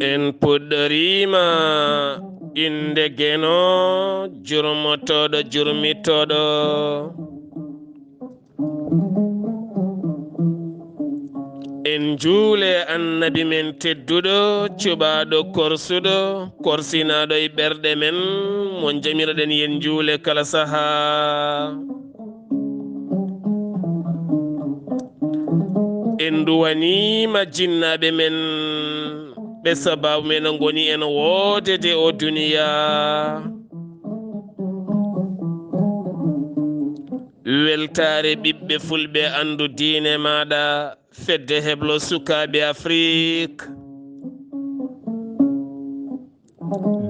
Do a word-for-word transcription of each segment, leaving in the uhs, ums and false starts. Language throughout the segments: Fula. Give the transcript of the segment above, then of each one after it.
En puɗɗoriima innde Geno, jurmotooɗo, jurmitooɗo. En njuule Annabi men tedduɗo, cuɓaaɗo, korsuɗo, korsinaaɗo e ɓerɗe men, mo njamiroɗen yen njuule kala sahaa. En nduwaniima jinnaaɓe men, ɓe sabaabu men ngoni en woodede o duniyaa. Weltaare ɓiɓɓe fulɓe, anndu diine maaɗa, fedde heblo sukaaɓe Afrik.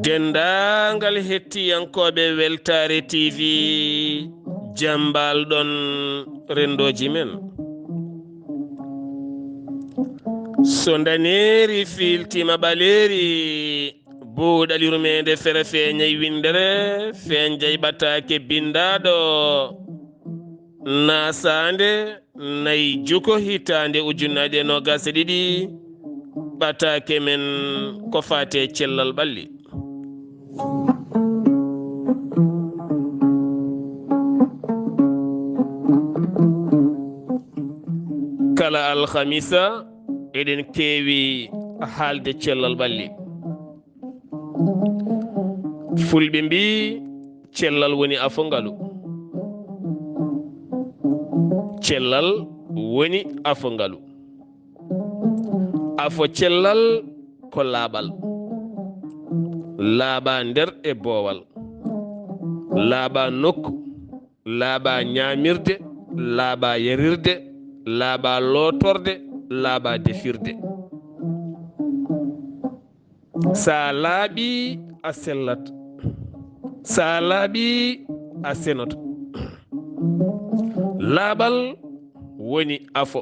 Denndaangal hettiyankooɓe Weltaare T V, jambal ɗon renndooji men. So ndaneeri fiiltiima ɓaleeri, buuɗal yurmeende fere feeñay winndere, feeñjay ɓataake binndaaɗo. Naasaande nay juko hitaande ujunnaje e noogas e ɗiɗi, ɓataake men ko faati e cellal ɓalli. Kala alhamisa, eɗen keewi haalde cellal ɓalli. Fulɓe mbii, "Cellal woni afo ngalu." Cellal woni afo ngalu. Afo cellal ko laaɓal. Laaɓa nder e boowal. Laaɓa nokku. Laaɓa ñaamirde. Laaɓa yarirde. Laaɓa lootorde. Laaɓa defirde. Sa laaɓi, a sellat. Sa laaɓi, a senoto. Laaɓal woni afo.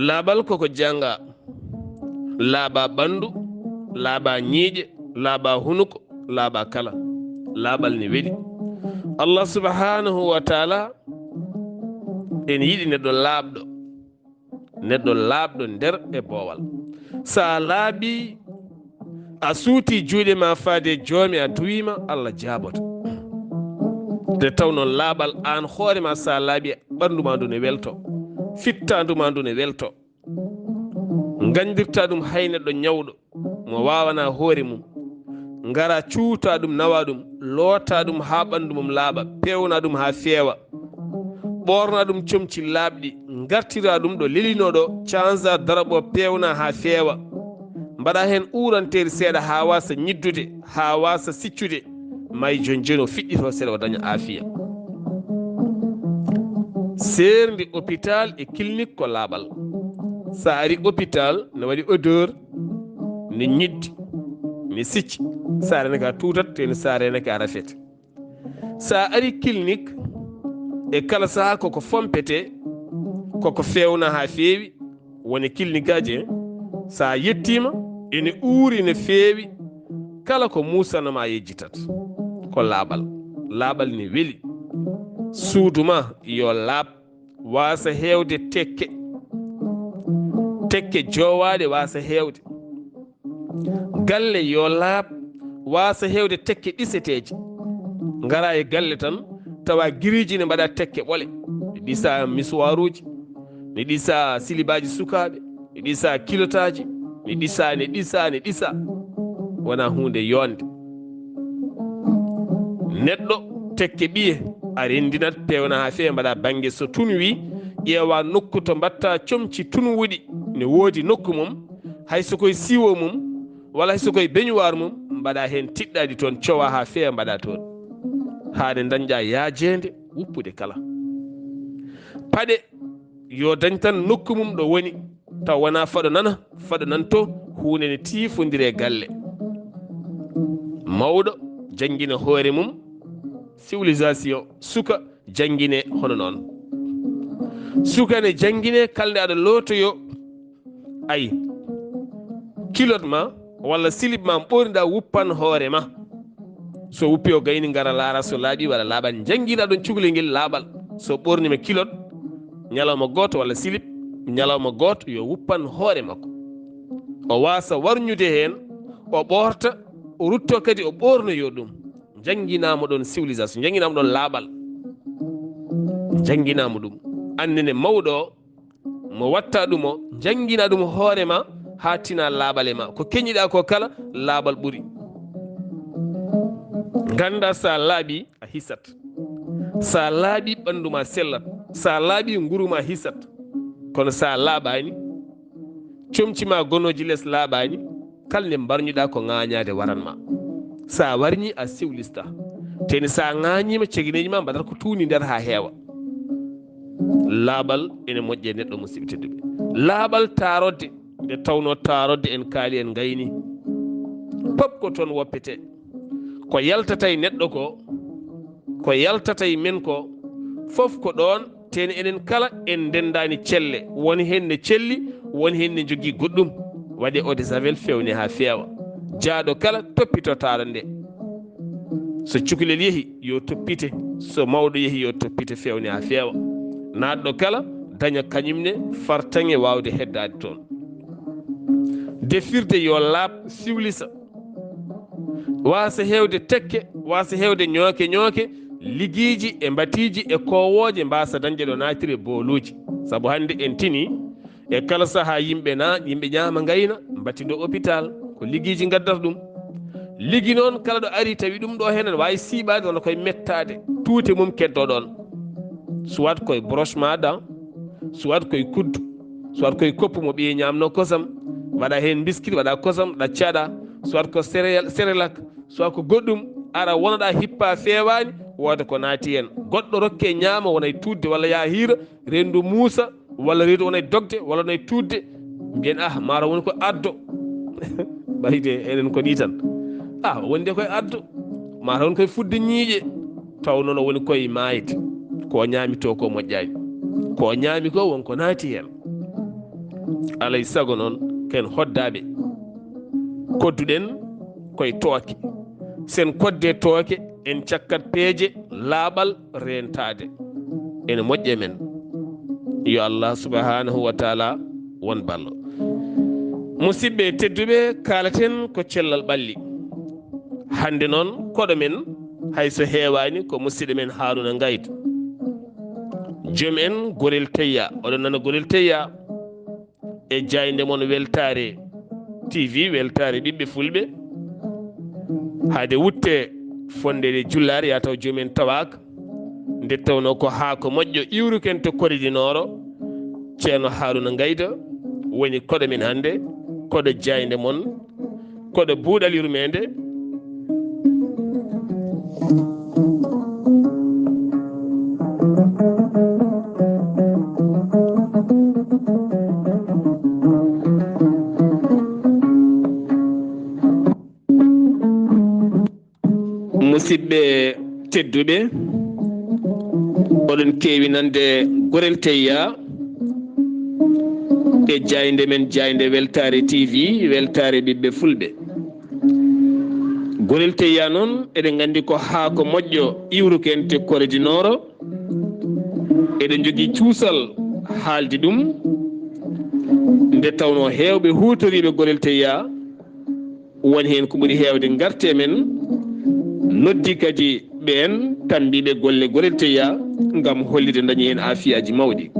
Laaɓal koko jannga, laaɓa ɓanndu, laaɓa ñiiƴe, laaɓa hunuko, laaɓa kala. Laaɓal ne weli. Allah subhanahu wa taala, en yiɗi neɗɗo laaɓɗo. Neɗɗo laaɓɗo nder e boowal. Sa laaɓi, a suuti juuɗe ma faade joomi, a duwima, Allah jaaboto. Nde tawno laaɓal, an hoore ma, sa laaɓi, ɓanndu ma ndu ne welto, fittandu ma ndu ne welto, nganndirta ɗum hay neɗɗo ñawɗo mo waawana hoore mum. Ngara cuuta ɗum, nawa ɗum, loota ɗum haa ɓanndu mum laaɓa, peewna ɗum haa feewa, ɓoorna ɗum comci laaɓɗi, ngartira ɗum ɗo lelino ɗo, canza darɓo, peewna haa feewa, mbaɗa heen uuranteeri seeɗa haa waasa ñiddude, haa waasa siccude. May jon jon o fiɗɗito seeɗa, o daña aafiya. Seerndi hôpital e clinique ko laaɓal. Sa ari hôpital, ne waɗi odeur, ne ñiddi, ne sicci. Sa renake a tutat, te ne sa renake a rafete. Sa ari clinique, e kala saha koko fompete, koko fewna ha feewi, woni clinique aji en. Sa yettima, ene uuri, ne feewi, kala ko musanoma yejjitat. Ko laaɓal. Laaɓal ne weli. Suudu ma yo laaɓ, wasa heewde tekke. Tekke jowaɗe wasa heewde. Galle yo laaɓ, wasa heewde tekke ɗiseteeje. Ngara e galle tan, tawa giriji ne mbaɗa tekke ɓole. Ne ɗisa misuwaruji, ne ɗisa silibaaji sukaaɓe, ne ɗisa kilotaaji, ne ɗisa, ne ɗisa, ne ɗisa. wonaa huunde yoonde. Neɗɗo tekke ɓiye, a renndinat, peewna haa feewa, mbaɗa bannge. So tunwi, ƴeewa nokku to mbaɗta comci tunwuɗi, ne woodi nokku mum, hay so koye siiwo mum, walla hay so koye beñuwaar mum, mbaɗa heen tiɗɗaɗi toon, cowa haa feewa, mbaɗa toon. Haa nde ndañɗa yaajeende wuppude kala. Paɗe yo dañ tan nokku mum ɗo woni, taw wonaa faɗo nana, faɗo nan to, huunde ne tiifondire galle. Mawɗo janngina hoore mum, civilisation, suka janngine hono noon. Suka ne janngine kala nde aɗa lootoyo, ay, kilot ma walla silip ma ɓorniɗa wuppan hoore ma. So wuppi o gayni ngara laara so laaɓi walla laaɓani. Janngina ɗon cukalel ngel laaɓal. So ɓornima kilot ñalawma gooto walla silip ñalawma gooto yo wuppan hoore makko. O waasa warñude heen, o ɓoorta, o rutto kadi o ɓoornoyo ɗum. Jannginaama ɗon civilisation, jannginaama ɗon laaɓal. Jannginaama ɗum. Annene mawɗo o mo watta ɗum o, janngina ɗum hoore ma haa tina laaɓal e ma. Ko keñiɗa ko kala, laaɓal ɓuri. Ngannda sa laaɓi, a hisat. Sa laaɓi, ɓanndu ma sellat. Sa laaɓi, nguru ma hisat. Kono sa laaɓaani, comci ma gonooji les laaɓaani, kala nde mbarñuɗa ko ŋaañaade waran ma. Sa warñi, a siwlista. Teni sa ŋaañiima, cegeneeji ma mbaɗata ko tuuni nder haa heewa. Laaɓal ene moƴƴi e neɗɗo, musidɓe tedduɓe. Laaɓal taarodde, nde tawnoo taarodde en kaali, en ngayni. Pop ko toon woppete. Ko yaltata e neɗɗo ko, ko yaltata e men ko, fof ko ɗoon. Teni enen kala en ndenndaani celle. Won heen ne celli, won heen ne njogii goɗɗum. Waɗee eau de javel, feewne haa feewa. Jaaɗo kala toppito taarande. So cukalel yehi, yo toppite. So mawɗo yehi, yo toppite, feewne haa feewa. Naatɗo kala daña kañum ne fartaŋŋe waawde heddaade toon. Defirde yo laaɓ, siwlisa. Waasa heewde tekke, waasa heewde ñooke ñooke, ligiiji e mbatiiji e koowooje mbaasa dañde ɗo naatire booluuji. Sabu hannde en tini e kala sahaa yimɓe na, yimɓe ñaama ngayna, mbati ɗo hôpital, ko ligiiji ngaddata ɗum. Ligi noon kala ɗo ari tawi ɗum ɗo heen ene waawi siiɓaade walla koye mettaade, tuute mum keddo ɗoon. Soit koye brosse ma dents, soit koye kuddu, soit koye koppu mo ɓiye ñaamno kosam, waɗa heen mbiskit, waɗa kosam, ɗaccaɗa, soit ko céréal-, Cerelac, soit ko goɗɗum, ara wonoɗa hippa feewaani, wooda ko naati heen. Goɗɗo rokke ñaama wona e tuutde walla yaa hiira, reendu muusa, walla reendu wona e dogde, walla wona e tuutde. Mbiyen, ah, mataw woni ko addo. Ɓayde enen ko ni tan. Ah, wonde koye addo. Mataw woni koye fudde ñiiƴe. Taw noon o woni koye maayde. Ko ñaami to ko moƴƴaani. Ko ñaami ko won ko naati heen. Alay sago noon, ken hoddaaɓe. Kodduɗen koye tooke. Sen kodde tooke, en cakkat peeje laaɓal reentaade. Ene moƴƴi e men. Yo Allah subhanahu wa taala won ballo. Musidɓe tedduɓe, kaalaten ko cellal ɓalli. Hannde noon, koɗo men, hay so heewaani, ko musidɗo men Haruna Ngaydo. Joom en Gorel Teyya, oɗon nana Gorel Teyya. E jaaynde mon Weltaare T V, Weltaare Ɓiɓɓe Fulɓe. Haade wutte fonde nde jullaare, yaa taw joom en tawaaka. Nde tawnoo ko haa ko moƴƴo iwruken to Koridi Nooro, Ceerno Haruna Ngayda woni koɗo men hannde, koɗo jaaynde mon, koɗo buuɗal yurmeende. Musidɓe tedduɓe, oɗon keewi nande Gorel Teyya e jaaynde men, jaaynde Weltaare T V, Weltaare Ɓiɓɓe Fulɓe. Gorel Teyya noon, eɗen nganndi ko haa ko moƴƴo iwruken to Koredi Nooro. Eɗen njogii cuusal haalde ɗum, nde tawnoo heewɓe huutoriiɓe Gorel Teyya, won heen ko ɓuri heewde ngarte men, noddi kadi ɓeen tammbiiɓe golle Gorel Teyya ngam hollirde ndañi heen aafiyaaji mawɗi.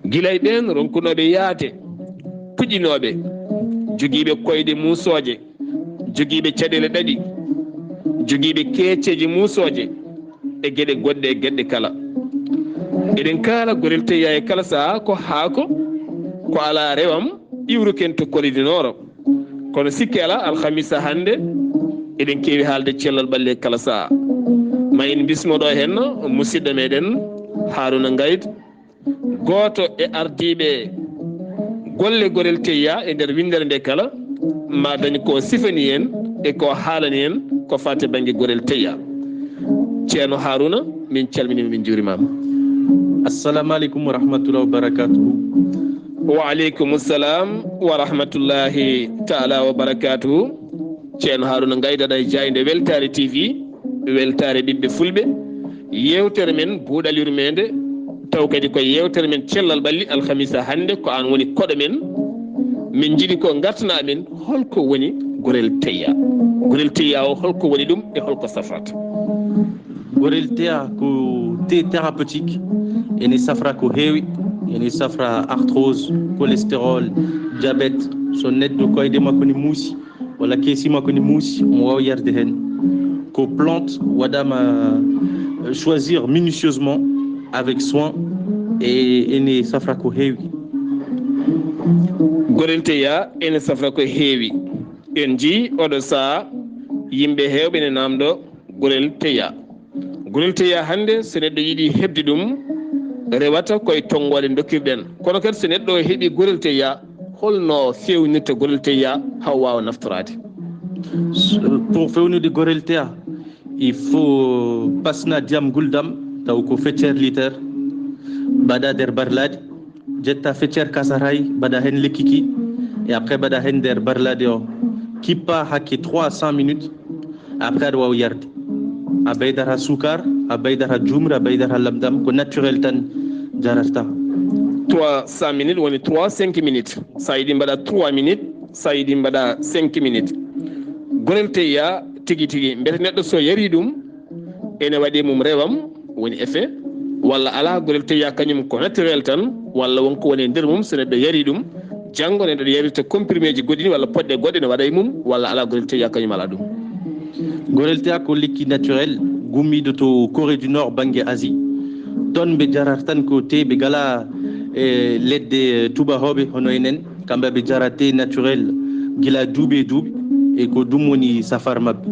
Gila e ɓeen ronkunooɓe yahde, puƴinooɓe, jogiiɓe koyɗe muusooje, jogiiɓe caɗeele ɗaɗi, jogiiɓe keeceeje muusooje e geɗe goɗɗe e geɗe kala. Eɗen kaala gorel teyya e kala sahaa ko haako, ko alaa rewam, iwruken to Koli du Nord. Kono sikke alaa, alhamisa hannde, eɗen keewi haalde cellal ɓalli e kala sahaa. Ma en mbismo ɗo heen musidɗo meɗen Haruna Ngayd, gooto e ardiiɓe golle gorel teyya e nder winndere nde kala, ma dañ ko sifani en e ko haalani en ko faati bannge gorel teyya. Ceerno Haruna, min calminii ma, min njuuriima ma. Assalamu aleykum wa rahmatullahi wa barakatuhu. Wa aleykum salam wa rahmatullahi taala wa barakatuhu. Ceerno Haruna Ngayd e jaaynde Weltaare T V, Weltaare ɓiɓɓe fulɓe. Yeewtere men Buuɗal Yurmeende, taw kadi ko yeewtere men Cellal Ɓalli, alhamisa hannde, ko aan woni koɗo men. Min njiɗi ko ngartana men holko woni gorel teyya. Gorel teyya o, holko woni ɗum e holko safrata? Gorel teyya ko thé thérapeutique, ene safra ko heewi, ene safra arthrose, cholestérol, diabète, so neɗɗo koyɗe makko ne muusi, walla keesi makko ne muusi, omo waawa yarde heen. Ko plante waɗaama, euh, choisir minutieusement avec soin, e ene safra ko heewi. Gorel teyya ene safra ko heewi. En njii oɗo sahaa yimɓe heewɓe ne naamndo gorel teyya. Gorel teyya hannde, so neɗɗo yiɗi heɓde ɗum, rewata koye tonngoode dokkirɗen. Kono kadi, so neɗɗo heɓi gorel teyya, holno feewnirta gorel teyya haa o waawa naftoraade? Pour fewnude gorel teyya, il faut pasna ndiyam nguldam, taw ko feccere litre, mbaɗa nder barlaade, ƴetta feccere kasaraay, mbaɗa heen lekki ki, et après mbaɗa heen nder barlaade o, kippa hakke trois cents minutes, après aɗa waawi yarde. A ɓeydat haa suukar, a ɓeydat haa jumri, a ɓeydat haa lamɗam, ko naturel tan jarata. Trois cents minutes woni trois cinq minutes. So a yiɗi mbaɗa trois minutes, so a yiɗi mbaɗa cinq minutes. Gorel teyya tigi tigi, mbete neɗɗo so yari ɗum, ene waɗi mum rewam, woni effet, walla alaa, gorel teyya kañum ko naturel tan, walla wonko woni e nder mum, so neɗɗo yari ɗum, janngo neɗɗo yarirta comprimé ji goɗɗi ni, walla poɗɗe goɗɗe ne waɗa e mum, walla alaa, gorel teyya kañum alaa ɗum. Gorel teyya ko lekki naturel gummiiɗo to Corée du Nord, bannge Asie. Toon ɓe jarata tan ko thé, ɓe ngala e leɗɗe tubahooɓe hono enen, kamɓe ɓe jara thé naturel gila duuɓi e duuɓi, e ko ɗum woni safaara maɓɓe.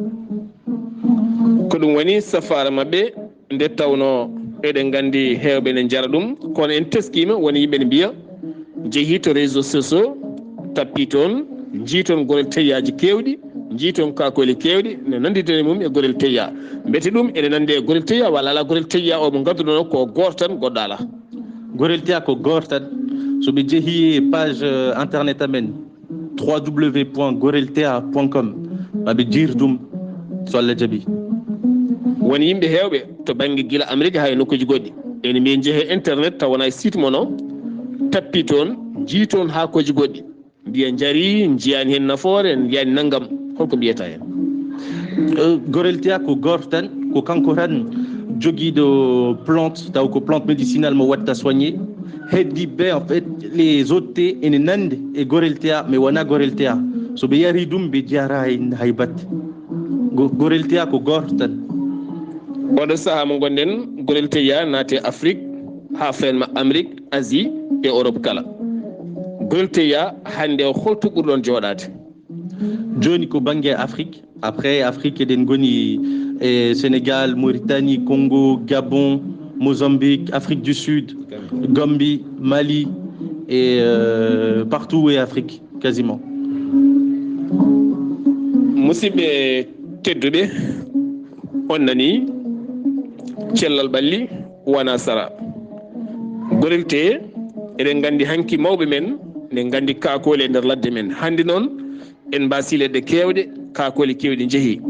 Ko ɗum woni safaara maɓɓe, nde tawnoo eɗen nganndi heewɓe ne njara ɗum, kono en teskiima, won yimɓe ne mbiya, njehii to réseaux sociaux, tappii toon, njii toon gorel teyyaaji keewɗi, njii toon kaakooli keewɗi, ne nannditani mum e gorel teyya. Mbete ɗum ene nanndi e gorel teyya walla alaa? Gorel teyya o mo ngannduɗon o ko gooto tan, goɗɗo alaa. Gorel teyya ko gooto tan. So ɓe njehii page, euh, internet amen, trois W point gorel teyya point com, ma ɓe njiir ɗum, so Allah jaɓi. Won yimɓe heewɓe to bannge gila Amérique haa e nokkuuji goɗɗi. Ene mbiya njehee internet taw wonaa e site mon o, tappii toon, njii toon haakooji goɗɗi. Mbiya njarii, njiyaani heen nafoore, njiyaani nanngam. Holko mbiyata heen? Euh, gorel teyya ko gooto tan, ko kanko tan jogiiɗo plante, taw ko plante médicinale mo watta soigné. Heddi ɓe, en fait, les autres thé ene nanndi e gorel teyya, mais wonaa gorel teyya. So ɓe yarii ɗum, ɓe njaraa heen hay batte. Go-, gorel teyya ko gooto tan. Oɗo sahaa mo ngonɗen, gorel teyya naati Afrique, haa fenma Amérique, Asie e Europe kala. Gorel teyya hannde o, holto ɓurɗon jooɗaade? Jooni ko bannge Afrique. Après Afrique, eɗen ngoni e Sénégal, Mauritanie, Congo, Gabon, Mozambique, Afrique du Sud, Gambie, Mali et, euh, partout en Afrique, quasiment. Musidɓe tedduɓe, on nanii cellal ɓalli wonaa sara. Gorel teyya, eɗen nganndi hanki mawɓe men ne nganndi kaakooli e nder ladde men. Hannde noon, en mbaasii leɗɗe keewɗe, kaakooli keewɗi njehii.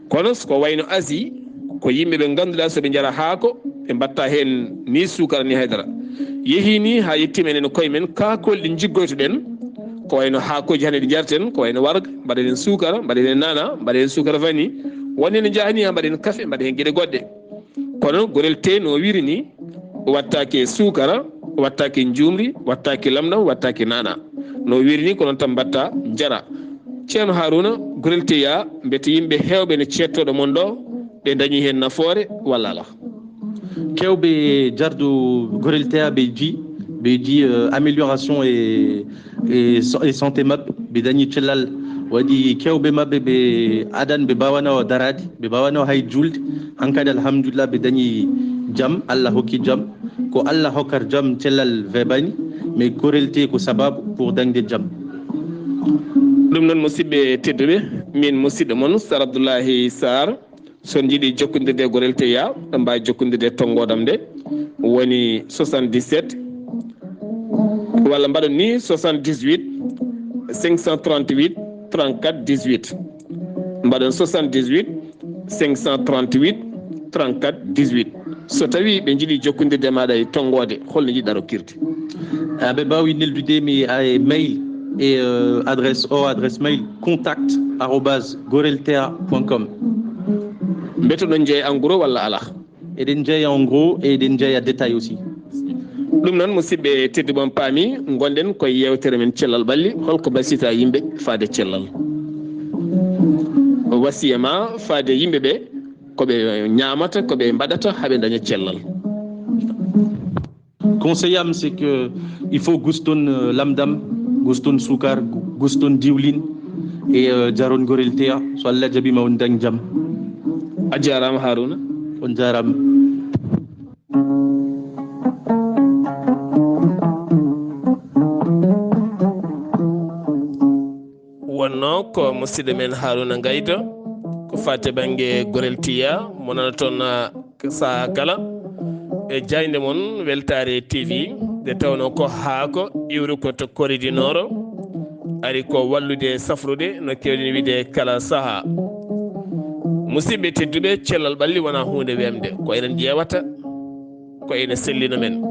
Kono so ko wayno Asie, ko yimɓe ɓe ngannduɗaa so ɓe njara haako, ɓe mbatta heen ni suukara ni haydara. Yehii ni haa yettiima enen koye men, kaakooli ɗi njiggoytoɗen, ko wayno haakooji hannde ɗi njaraten, ko wayno warga, mbaɗen heen suukara, mbaɗen heen nana, mbaɗen heen suukara vanille. Won heen no njaha ni haa mbaɗen heen kafe, mbaɗen heen geɗe goɗɗe. Kono gorel teyya no wiiri ni, wattaake suukara, wattaake njuumri, wattaake lamɗam, wattaake nana. No wiiri ni ko noon tan mbatta, njara. Ceerno Haruna, Gorel Teya, mbete yimɓe heewɓe ne ceettooɗo mon ɗo, ɓe dañi heen nafoore walla alaa? Kewɓe jardu Gorel Teya ɓe ji, ɓe ji euh, amélioration e, e, so- e santé maɓɓe, ɓe dañi cellal. Waɗi kewɓe maɓɓe ɓe adan ɓe mbawanoo daraade, ɓe mbawanoo hay julde. Hankadi alhamdulillah ɓe dañi jam, Allah hokki jam. Ko Allah hokkata jam, cellal weeɓani, mais Gorel Teya ko sababu pour dañde jam. Ɗum noon, musidɓe tedduɓe, min musidɗo mon Sar Abdoullahi Sarr. So on njiɗi jokkondirde e Gorel Teya, on mbaawi jokkondirde e tonngoodam nde woni soixante-dix-sept walla mbaɗon ni soixante-dix-huit cinq cent trente-huit trente-quatre dix-huit. Mbaɗon soixante-dix-huit cinq cent trente-huit trente-quatre dix-huit. So tawii ɓe njiɗi jokkondirde e maaɗa e tonngoode, hol no njiɗɗa rokkirde? Aɓe mbaawi neldude mi e mail e euh, adresse o adresse mail contact arobase goreltea point com. Mbete ɗon jeeya en gros walla alaa? Eɗen jeeya en gros et eɗen jeeya détail aussi. Ɗum noon, musidɓe tedduɓe, on paami, ngonɗen koye yeewtere men Cellal Ɓalli. Holko basiyta yimɓe faade cellal? Wasiya ma faade yimɓe ɓe, ko ɓe ñaamata, ko ɓe mbaɗata haa ɓe daña cellal? Conseil am, c'est que il faut guston euh, lamdam, guston sukar, guston diwlin e euh, jaron Gorel Teya. So Allah jaɓi ma on dañ jam. A jaaraama, Haruna. On jaaraama. Wonnoo ko musidɗo men Haruna Gaydo, ko faati bannge Gorel Teya, mo nana toon, ah, sahaa kala e jaaynde mon Weltaare T V, nde tawnoo ko haako iwri ko to Corée du Nord, ari ko wallude safrude no keewɗen wiide kala sahaa. Musidɓe tedduɓe, cellal ɓalli wonaa huunde weemde, ko enen ƴeewata, ko ene sellina men.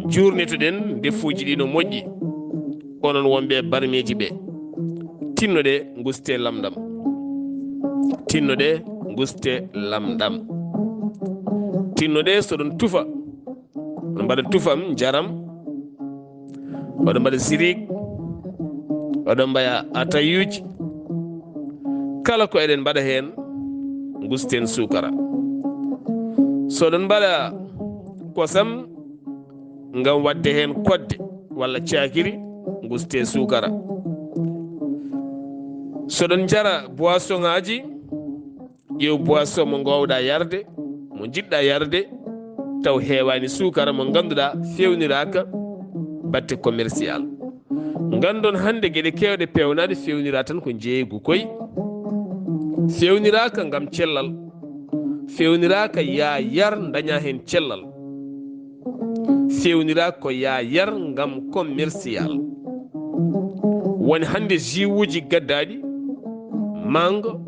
Njuurnitoɗen ndefuuji ɗi no moƴƴi, onon wonɓe barmeeji ɓe. Tinnoɗe, nguste lamɗam. Tinnoɗe, nguste lamɗam. Tinnoɗe, so ɗon tufa, oɗon mbaɗa tufam, njaram, oɗon mbaɗa sirik, oɗon mbaɗa atayuuji. Kala ko eɗen mbaɗa heen, ngusten suukara. So oɗon mbaɗa kosam ngam waɗde heen kodde walla caakiri, nguste suukara. So oɗon njara boisson ŋaaji, ƴeew boisson mo ngoowɗaa yarde, mo njiɗɗaa yarde, taw heewaani suukara, mo ngannduɗaa feewniraaka batte commercial. Nganndon hannde geɗe keewɗe peewnaaɗe feewniraa tan ko njeeygu koy. Feewniraaka ngam cellal. Feewniraaka yaa yar ndañaa heen cellal. Feewniraaka ko yaa yar ngam commercial. Woni hannde jus uji gaddaaɗi, mango,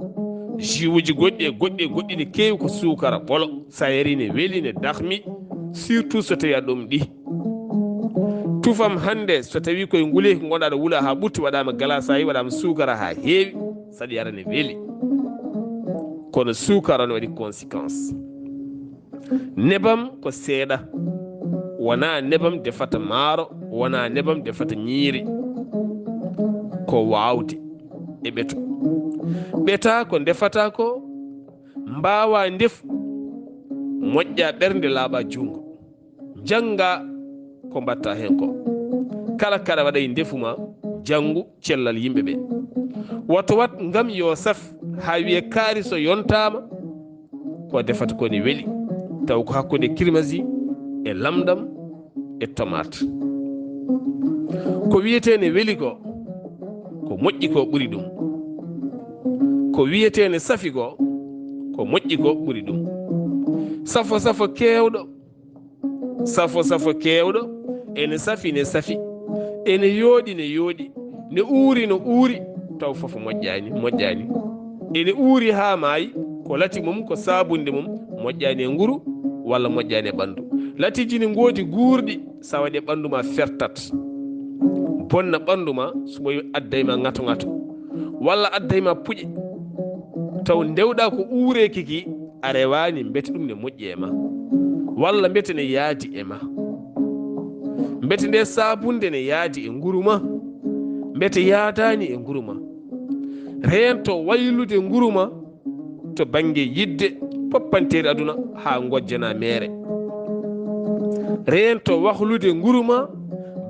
jus uji goɗɗi e goɗɗi e goɗɗi ne keewi ko suukara ɓolo. So a yarii ne weli, ne dahmi, surtout so tawii a ɗomɗii. Tufam hannde, so tawii koye nguleeki ngonɗaa aɗa wula haa ɓurti, waɗaama galaasaayi, waɗaama suukara haa heewi, saɗa yara ne weli. Kono suukara ne waɗi conséquence. Nebam ko seeɗa, wonaa nebam defata maaro, wonaa nebam defata ñiiri. Ko waawde e ɓeto. Ɓetaa ko ndefataa ko, mbaawaa ndefu, moƴƴaa ɓernde, laaɓaa junngo. Janngaa ko mbaɗtaa heen ko. Kala kaɗa waɗa e ndefu ma, janngu cellal yimɓe ɓe. Woto waɗ ngam yo saf haa wiyee kaari so yontaama, ko defata ko ne weli, taw ko hakkunde kirmasi e lamɗam e tomaat. Ko wiyetee ne weli ko, ko moƴƴi ko ɓuri ɗum. Ko wiyetee ne safi ko, ko moƴƴi ko ɓuri ɗum. Safo safo keewɗo, safo safo keewɗo, ene safi ne safi, ene yooɗi ne yooɗi, ne uuri no uuri, taw fof moƴƴaani, moƴƴaani. Ene uuri haa maayi, ko lati mum, ko saabunde mum, moƴƴaani e nguru walla moƴƴaani e ɓanndu. Latiiji ne ngoodi guurɗi, so a waɗi e ɓanndu ma fertat, bonna ɓanndu ma, so ɓooyi adday ma ŋato ŋato, walla adday ma puƴe, taw ndewɗaa ko uureeki ki, a rewaani, mbete ɗum ne moƴƴi e ma, walla mbete ne yaadi e ma, mbete nde saabunde ne yaadi e nguru ma, mbete yaadaani e nguru ma. Reento waylude nguru ma to bannge yidde poppanteeri aduna haa ngojjanaa meere. Reento wahlude nguru ma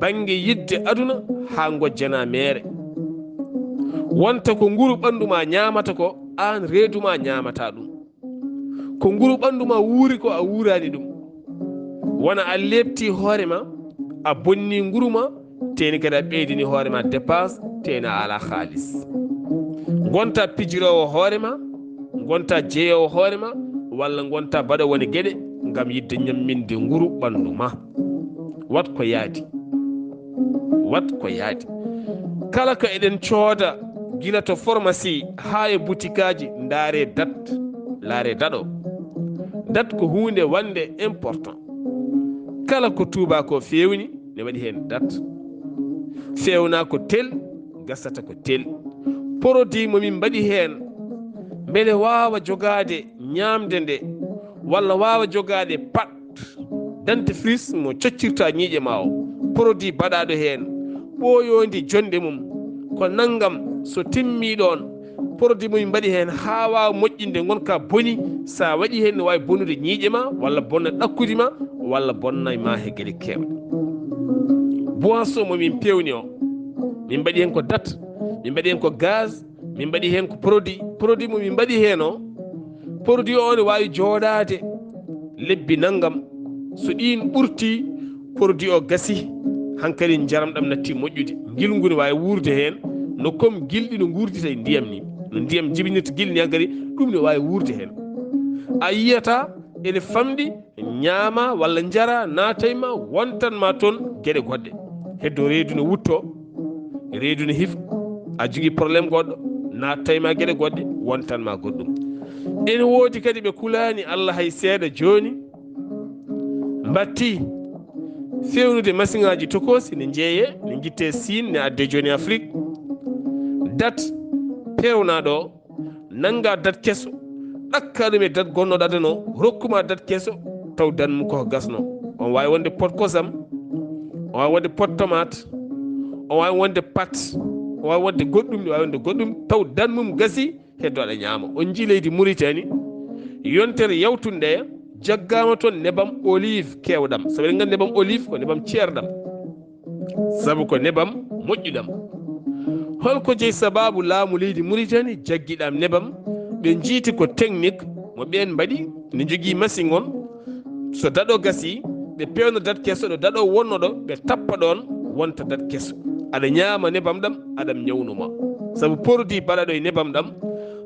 bannge yidde aduna haa ngojjanaa meere. Wonta ko nguru ɓanndu ma ñaamata ko, aan reedu ma ñaamata ɗum. Ko nguru ɓanndu ma wuuri ko a wuuraani ɗum. Wona a leepti hoore ma, a bonni nguru ma, teeni kadi a ɓeydini hoore ma dépense, teeni a alaa haalis. Ngonta pijiroowo hoore ma, ngonta jeyoowo hoore ma, walla ngonta baɗoowo woni geɗe ngam yiɗde ñamminde nguru ɓanndu ma. Wat ko yaadi. Wat ko yaadi. Kala ko eɗen cooda, gila to pharmacie haa e butikaaji, ndaare dat, laare daɗo. Dat ko huunde wannde important. Kala ko tuuba ko feewni, ne waɗi heen dat. Feewna ko tel, gasata ko tel. Produit mo min mbaɗi heen, mbele waawa jogaade ñaamde nde, walla waawa jogaade pat dentifrice mo coccirta ñiiƴe ma o. Produit baɗaaɗo heen, ɓooyoondi jonde mum, ko nanngam, so timmii ɗoon, produit mo min mbaɗi heen haa waawa moƴƴinde, ngonka boni, so a waɗi heen, no waawi bonude ñiiƴe ma, walla bonna ɗakkudi ma, walla bonna ma he geɗe keewɗe. Boisson mo min peewni o, min mbaɗi heen ko dat, min mbaɗi heen ko gaz, min mbaɗi heen ko produit. Produit mo min mbaɗi heen o, produit o ne waawi jooɗaade lebbi nanngam. So ɗiin ɓurtii, produit o gasi, hankadi njaram ɗam natti moƴƴude. Ngilngu ne waawi wuurde heen, no comme gilɗi no nguurdita e ndiyam ni. No ndiyam jibinirta gilɗi ni, hankadi ɗum ne waawi wuurde heen. A yiyata ene famɗi, ñaama walla njara, naata e ma, wontan ma toon geɗe goɗɗe. Heddo reedu ne wutto, reedu ne hif, a jogii problème goɗɗo, naata e ma geɗe goɗɗe, wontan ma goɗɗum. Ene woodi kadi ɓe kulaani Allah hay seeɗa jooni, mbatti feewnude masiŋaaji tokoosi ne njeeyee, ne njittee Siin, ne addee jooni Afrik. Dat peewnaaɗo o, nannga dat keso, ɗakka ɗum e dat gonnooɗo adano, rokkuma dat keso, taw dat mum koko gasno. On waawi wonde pot kosam, on waawi wonde pot tomate, on waawi wonde pat, on waawi wonde goɗɗum, on waawi wonde goɗɗum, taw dat mum gasi, heddo aɗa ñaama. On njii leydi Muritani, yontere yawtunde nde, jaggaama toon nebam olive keewɗam. Sabu eɗen nganndi nebam olive ko nebam ceerɗam. Sabu ko nebam moƴƴuɗam. Holko jeyi sababu laamu leydi Muritani jaggiɗam nebam? Ɓe njiiti ko technique mo ɓeen mbaɗi, ne njogii machine on. So daɗo gasi, ɓe peewna dat keso ɗo daɗo wonno ɗo, ɓe tappa ɗoon, wonta dat keso. Aɗa ñaama nebam ɗam, aɗam ñawnuma. Sabu produit baɗaɗo e nebam ɗam,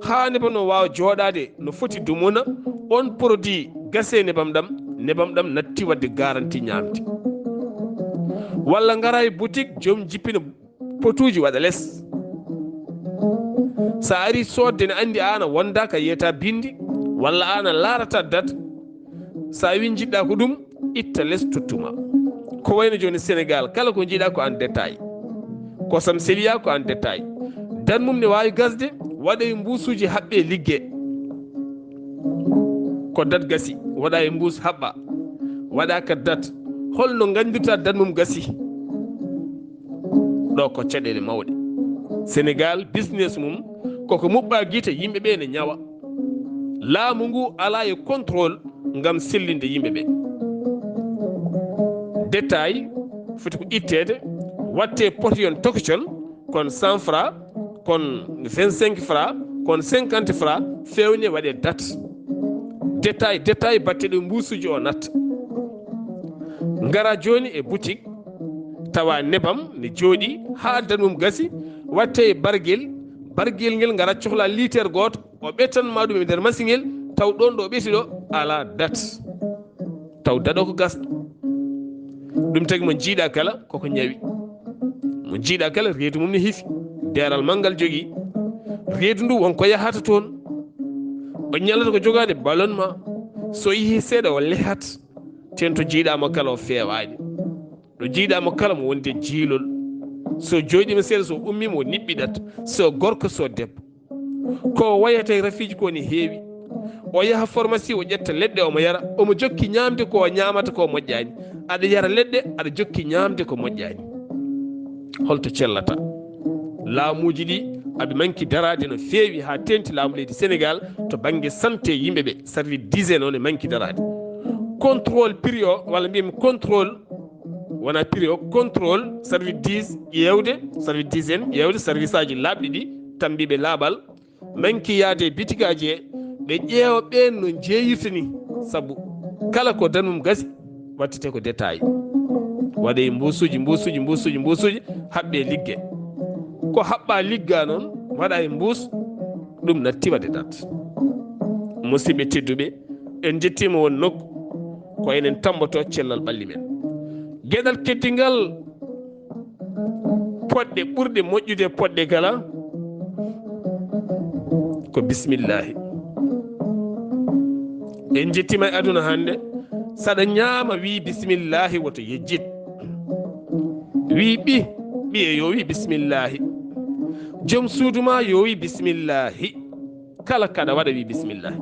haa nebam no waawa jooɗaade no foti dumuna, on produit gasi e nebam ɗam, nebam ɗam natti waɗde garanti ñaamde. Walla ngara e boutique, joom jippina potuuji waɗa les. So a ari soodde ne anndi aan a wonda ka yiyata binndi, walla aan a laarata dat. So a wi njiɗɗa ko ɗum, itta les tottuma. Ko wayno jooni Sénégal, kala ko njiɗa ko en détail. Kosam seliya ko en détail. Dat mum ne waawi gasde, waɗa e mbuusuuji haɓɓe ligge. Ko dat gasi, waɗa e mbuus haɓɓa, waɗa ka dat. Holno nganndirta dat mum gasi? Ɗo ko caɗeele mawɗe. Sénégal, business mum koko muɓɓa gite, yimɓe ɓe ne ñawa. Laamu ngu ala e contrôle ngam sellinde yimɓe ɓe. Détail foti ko itteede, watte potion tokocon, kon cent francs, kon vingt-cinq francs, kon cinquante francs, fewne waɗe dat. Détail, détail, batte ɗo mbuusuji o natta. Ngara jooni e boutique, tawa nebam ne jooɗi haa dat mum gasi, watte e bargel, bargel ngel ngara cohla litre gooto, o ɓettan ma ɗum e nder machine ngel, taw ɗon ɗo o ɓeti ɗo ala dat. Taw daɗo ko gasɗo. Ɗum tagi mo jiiɗa kala koko ñawi. Mo jiiɗa kala reedu mum ne hifi. Deeral manngal jogii. Reedu ndu won ko yahata toon. O ñalata ko jogaade ballon ma. So yehi seeɗa o lehat. Ten to jiiɗa mo kala o feewaani. Ɗo jiiɗa mo kala mo wonde jiilol. So jooɗiima seeɗa, so ummiima o niɓɓiɗat. So gorko, so debbo. Ko o wayata e rafiiji ko ne heewi. O yaha pharmacie, o ƴetta leɗɗe, omo yara. Omo jokki ñaamde ko o ñaamata ko moƴƴaani. Aɗa yara leɗɗe, aɗa jokki ñaamde ko moƴƴaani. Holto cellata? Laamuuji ɗi Aɓe manki daraade no feewi haa teeŋti laamu leydi Senegaal to bannge santé yimɓe ɓe, service d'hygiène o ne manki daraade. Contrôle prix o, walla mbiymi contrôle, wona prix o, contrôle, service dix ƴeewde, service d'hygiène ƴeewde, service aji laaɓɗi ɗi, tambiiɓe laaɓal, manki yaade e bitigaaji he, ɓe ƴeewa ɓeen no njeeyirta ni, sabu kala ko danum gasi, wattete ko détail. Waɗe e mbuusuuji, mbuusuuji, mbuusuuji, mbuusuuji, haɓɓe ligge. Ko haɓɓa ligga noon, waɗa e mbuus, ɗum natti waɗe dat. Musidɓe tedduɓe, en njettiima won nokku, ko enen tammboto cellal ɓalli men. Geɗal keddingal, poɗɗe ɓurɗe moƴƴude poɗɗe kala, ko bismillahi. En njettiima e aduna hannde, saɗa ñaama, wi bismillahi, woto yejjit. Wi ɓi, ɓiye yo wi bismillahi. Joom suudu ma yo wi bismillahi. Kala kaɗa waɗa wi bismillahi.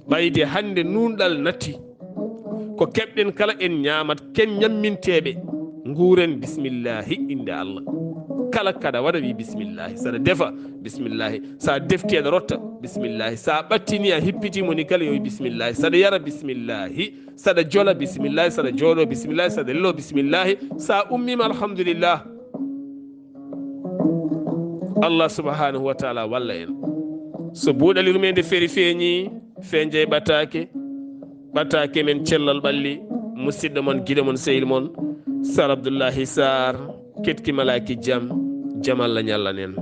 Ɓayde hannde nuunɗal natti. Ko keɓɗen kala en ñaamat, ken ñamminteeɓe. Nguuren bismillahi, innde Allah. Kala kaɗa waɗa wi bismillahi. Saɗa defa, bismillahi. Sa defti aɗa rotta, bismillahi. Sa ɓattini a hippiti mo ni kala yo wi bismillahi. Saɗa yara, bismillahi. Saɗa jola, bismillahi. Saɗa jooɗo, bismillahi. Saɗa lelo, bismillahi. Sa ummima, alhamdulillah. Allah subhanahu wa taala walla en. So buuɗal yurmeende feri feeñi, fenjay ɓataake, ɓataake men cellal ɓalli, musidɗo mon, giɗo mon, seydi Abdullahi Sarr, keɗki malaaki jam, jam Allah ñallan en.